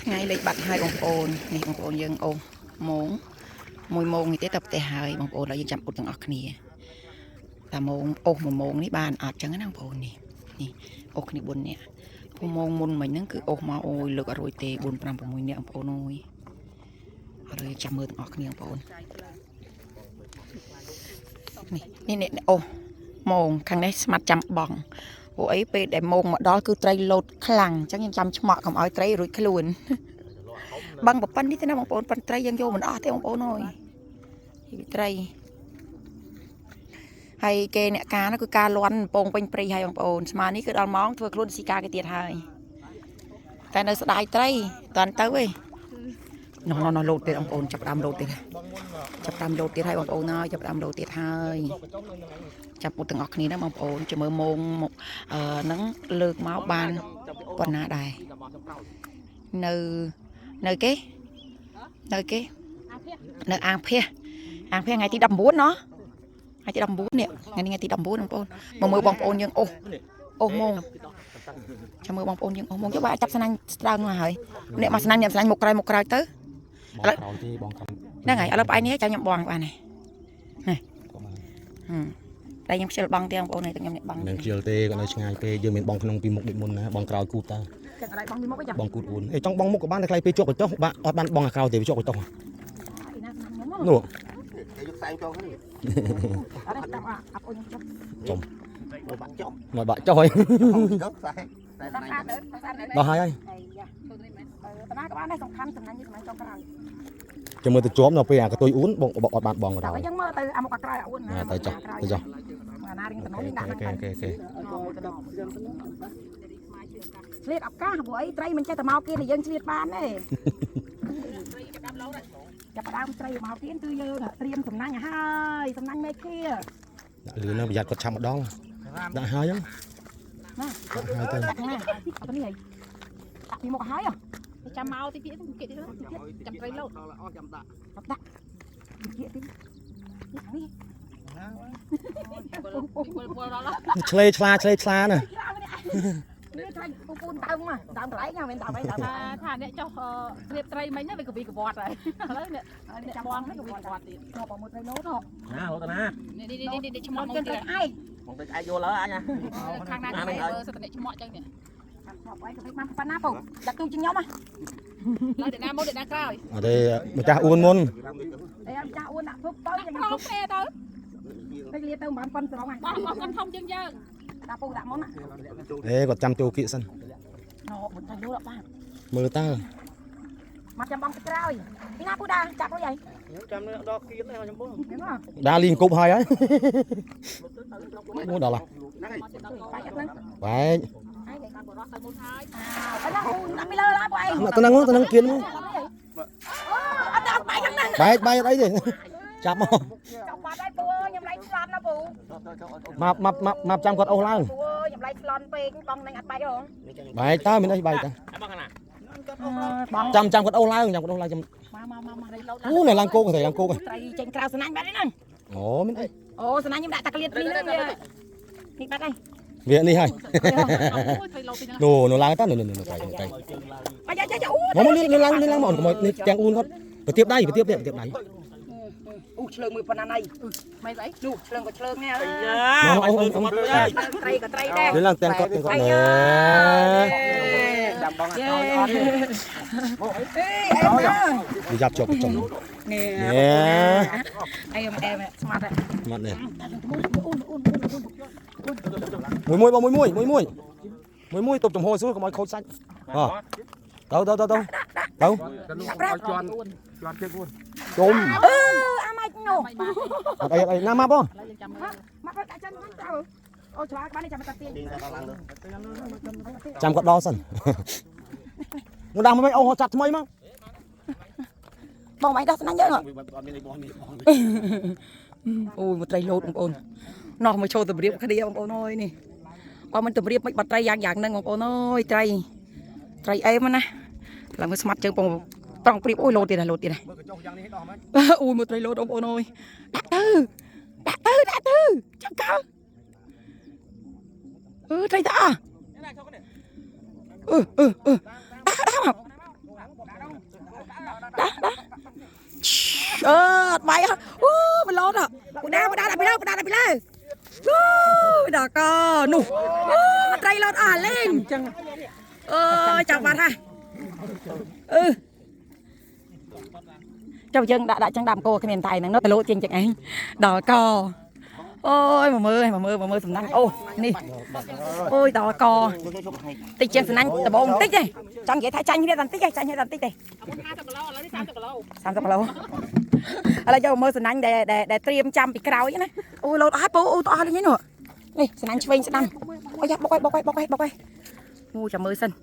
ថ្ងៃលេខបាត់ហើយបងប្អូននេះបងប្អូនយើងអូម៉ោង1ម៉ោងនេះទេទៅផ្ទះហើយបងប្អូនហើយយើងចាំអ៊ុតទាំងអស់គ្នាតាម៉ោងអូស1ម៉ោងនេះបានអត់ចឹងណាបងប្អូននេះនេះអូសគ្នា4នាក់ព្រោះម៉ោងមុនមិញហ្នឹងគឺអូសមកអូយលើកអត់រួចទេ4 5 6នាក់បងប្អូនអើយអត់រួចចាំមើលទាំងអស់គ្នាបងប្អូននេះនេះនេះអូសម៉ោងខាងនេះស្មាត់ចាំបង ព្រោះអីពេលដែលម៉ោងមកដល់គឺត្រីលោតខ្លាំងអញ្ចឹងយើងចាំឆ្មក់កុំឲ្យត្រីរួចខ្លួន បឹងប្រប៉ុណ្ណនេះទេណាបងប្អូនប៉ុន្តែត្រីយើងយកមិនអស់ទេបងប្អូនអើយពីត្រីហើយគេអ្នកការនោះគឺការលន់ពងពេញព្រៃហើយបងប្អូនស្មើនេះគឺដល់ម៉ោងធ្វើខ្លួនស៊ីការគេទៀតហើយតែនៅស្ដាយត្រីតាន់ទៅឯងនោះនោះនោះលោតទៀតបងប្អូនចាប់ផ្ដើមលោតទៀតចាប់ផ្ដើមលោតទៀតហើយបងប្អូនហើយចាប់ផ្ដើមលោតទៀតហើយចាប់ពុតទាំងអស់គ្នាណាបងប្អូនចាំមើលម៉ោងមកអឺហ្នឹងលើកមកបានប៉ុណ្ណាដែរនៅនៅគេ នៅគេនៅអាងភះអាងភះថ្ងៃទី19ណោះថ្ងៃទី19នេះថ្ងៃនេះថ្ងៃទី19បងប្អូនមកមើលបងប្អូនយើងអូសអូសម៉ងចាំមើលបងប្អូនយើងអូសម៉ងចុះបាទចាប់ស្នាញ់ស្ដើងមកហើយអ្នកមកស្នាញ់អ្នកស្នាញ់មុខក្រោយមុខក្រោយទៅ បងក្រោយទេបងក្រោយ ហ្នឹងហើយឥឡូវផ្អែកនេះចាំខ្ញុំបងបានហើយហឹមតែខ្ញុំខ្ជិលបងទេបងប្អូននេះខ្ញុំអ្នកបង មិនខ្ជិលទេគាត់នៅឆ្ងាយពេកយើងមានបងក្នុងពីមុខដូចមុនណាបងក្រោយគូតតើ ចឹងអត់បងពីមុខទេចាំ បងគូតអួនអេចង់បងមុខក៏បានតែខ្លៃពេលជាប់កញ្ចុះបាក់អត់បានបងអាក្រោយទេវាជាប់កញ្ចុះ ណាស្នាញ់ខ្ញុំ នោះ គេយកខ្សែចូលនេះ អត់ទេតាមអត់អូនខ្ញុំចុះ មកបាក់ចុះ មកបាក់ចុះហើយ ចុះខ្សែតែ ដល់ ណៃ ខាតទៅខាតទៅ ដល់ហើយហើយ អាយ៉ាតាណាក៏បានដែរសំខាន់សំណាញ់នេះសំណាញ់ចុងក្រោយ ចាំមើលទៅជាប់ដល់ពេលអាកតុយអួនបងអត់បានបងក៏ តែ ដោយ យើងមើលទៅអាមុខអាក្រោយអាអូនណា ទៅចុះទៅចុះ អាណារៀងតំណងដាក់ អូ ហ្នឹង ខេ ទៅ អូខេ ឆ្លៀតឱកាសព្រោះអីត្រីមិនចេះតែមកគៀនយើងឆ្លៀតបានទេចាប់ផ្ដើមត្រីមកគៀនគឺយើងត្រៀមសំណាញ់ហើយសំណាញ់មេឃា ដាក់លឿនណាប្រយ័ត្នគាត់ឆាប់មកដល់ដាក់ហើយហ្នឹង ណា ដាក់ហើយទៅ ដាក់ណាអត់នេះហើយដាក់ពីមុខហើយ ចាំមកតិចទៀតគិតទៀតចាំត្រីលោត អស់ចាំដាក់ ដាក់គៀកទីនេះ ពលដល់ ឆ្លេឆ្លាឆ្លេឆ្លាណា នេះខ្លាញ់ពូពូដើមដើមកន្លែងហ្នឹងមិនដើមអីដើម ថាថាអ្នកចុះត្រៀបត្រីមិញហ្នឹងវាកវីកវត្តហើយឥឡូវអ្នកអ្នកបងហ្នឹងកវីកវត្តទៀត មកបងមួយត្រីលោតហ៎ ណាលោតណា នេះនេះនេះនេះឆ្ម មក ក់មកទៀត គៀនត្រីឯង បងទៅឯងយល់ហើយអញណា ខាងណាគេមើលសិតអ្នកឆ្មក់ចឹងនេះ មកអីក៏បានប៉ុណ្ណាពូដាក់ទូជាងខ្ញុំហ៎ ឡើយអ្នកណាមុនអ្នកណាក្រោយ អត់ទេម្ចាស់អួនមុន អីអត់ចាស់អួនដាក់ពុកទៅយ៉ាង ព្រមគ្នាទៅ ទៅលាទៅមិនបានប៉ុនស្រងហ่ะ បោះបោះគាត់ធំជាងយើង ដាក់ពូដាក់មុនណា អេគាត់ចាំចូលគៀកសិន ណបុត្រីលោតបាន មើលតើ មកចាំបងទៅក្រោយពីណាពូដាចាប់រួចហើយ ខ្ញុំចាំដល់គៀននេះខ្ញុំបង ហ្នឹងហ៎ ដាលីងគប់ហើយហើយមួយដល់ហើយ ហ្នឹងហើយ បាយអត់ហ្នឹង បែក ហើយ បានបរោះទៅមុនហើយ អើណាពូដាក់ពីលើឡើយពូឯង ទៅហ្នឹងទៅហ្នឹងគៀន អូអត់ដល់បាយខាងហ្នឹង បែកបែកអត់អីទេចាប់មក ចាប់បាត់ហើយពូអើយខ្ញុំឡៃស្លន់ណាពូ មកមកមកមកចាំគាត់អូសឡើង ពូអើយខ្ញុំឡៃស្លន់ពេកបងនឹងអត់បាយហង បែកតើមានអីបែកតើ បងខាងណា បង ចាំចាំគាត់អូសឡើងចាំគាត់អូសឡើងចាំ មកមកមកមក អូនៅឡើងគោកស្រីឡើងគោក ត្រីចេញក្រៅស្នាញ់បាត់ហ្នឹង អូមានអី អូស្នាញ់ខ្ញុំដាក់តាក្លៀតនេះហ្នឹងនេះបាត់ហើយ វានេះហើយ មួយត្រីលោតពីហ្នឹង នោះនោះឡើងតើនោះនោះត្រីត្រី អាយ៉ាយ៉ាអូ មកមកលឿនឡើងលឿនឡើងមកកុំឲ្យនេះទាំងអួនគាត់ប្រទៀបដៃប្រទៀបនេះប្រទៀបដៃ អូឆ្លើងមួយប៉ុណ្ណាណៃ មិនស្អី នោះឆ្លើងក៏ឆ្លើងនេះអើ យ៉ា មកអូអូ មកហើយ ត្រីក៏ត្រីដែរ លឿនឡើងទាំងគាត់ទាំងគាត់ណែ ចាំបង យេ អត់អត់ អេអេណា វាយ៉ាប់ជាប់ចុង នេះ ណែ អេអេស្មាត់ មាត់នេះ អូនអូនអូន មួយមួយបងមួយមួយមួយមួយមួយមួយទប់ចំហស្រួលកុំឲ្យខូចសាច់អទៅទៅទៅទៅទៅ ជន់ជន់ជើងួន ជុំ អឺអាម៉េចនោះ មិនបាន អត់អីអត់អីណាមកបង ឥឡូវយើងចាំមើល មកដាក់ចិនហ្នឹងទៅអូឆ្លាតបានចាំតាទាញ ដល់ឡើងលើ ចាំគាត់ដល់សិនមកដល់មកវិញអូចាប់ថ្មីមក បងមិនដោះស្នាញ់យើង អត់មានអីបងមានបង អូយមកត្រីលោតបងប្អូនណោះមកចូលតម្រៀបគ្នាបងប្អូនអើយនេះបើមិនតម្រៀបមិនបាត់ត្រីយ៉ាងយ៉ាងហ្នឹងបងប្អូនអើយត្រីត្រីអេមណាឡើងមើលស្មាត់ជើងបងប្រងព្រៀបអូយលោតទៀតហើយលោតទៀតហើយ មើលកញ្ចុះយ៉ាងនេះដោះមក អូយមកត្រីលោតបងប្អូនអើយដាក់ទៅដាក់ទៅដាក់ទៅចាំកោអឺត្រីតាអឺអឺអឺដាក់ដាក់មក អឺអត់បាយអូបលោតបដាបដាដាក់ពីលើបដាដាក់ពីលើអូដល់កនោះអូត្រីលោតអស់លេងចឹងអើយចាំបាត់ហ่ะអឺ ចុះយើងដាក់ដាក់ចឹងដាក់អង្គគ្មានតែហ្នឹងនោះទៅលោជាងចឹងឯងដល់កអូយមកមើលមកមើលមកមើលសំណាញ់អូនេះអូយដល់កតិចជាងសំណាញ់ដបងបន្តិចទេចង់និយាយថាចាញ់គ្នាតែបន្តិចទេចាញ់គ្នាតែបន្តិចទេ 50គីឡូឥឡូវនេះ30គីឡូ 30គីឡូឥឡូវយកមកមើលសំណាញ់ដែលដែលត្រៀមចាំពីក្រោយណាអូយលោតអស់ពូអូតអស់លេងនេះនេះសំណាញ់ឆ្វេងស្ដាំអូយ៉ាបុកឲ្យបុកឲ្យបុកឲ្យបុកឲ្យអូចាំមើលសិន។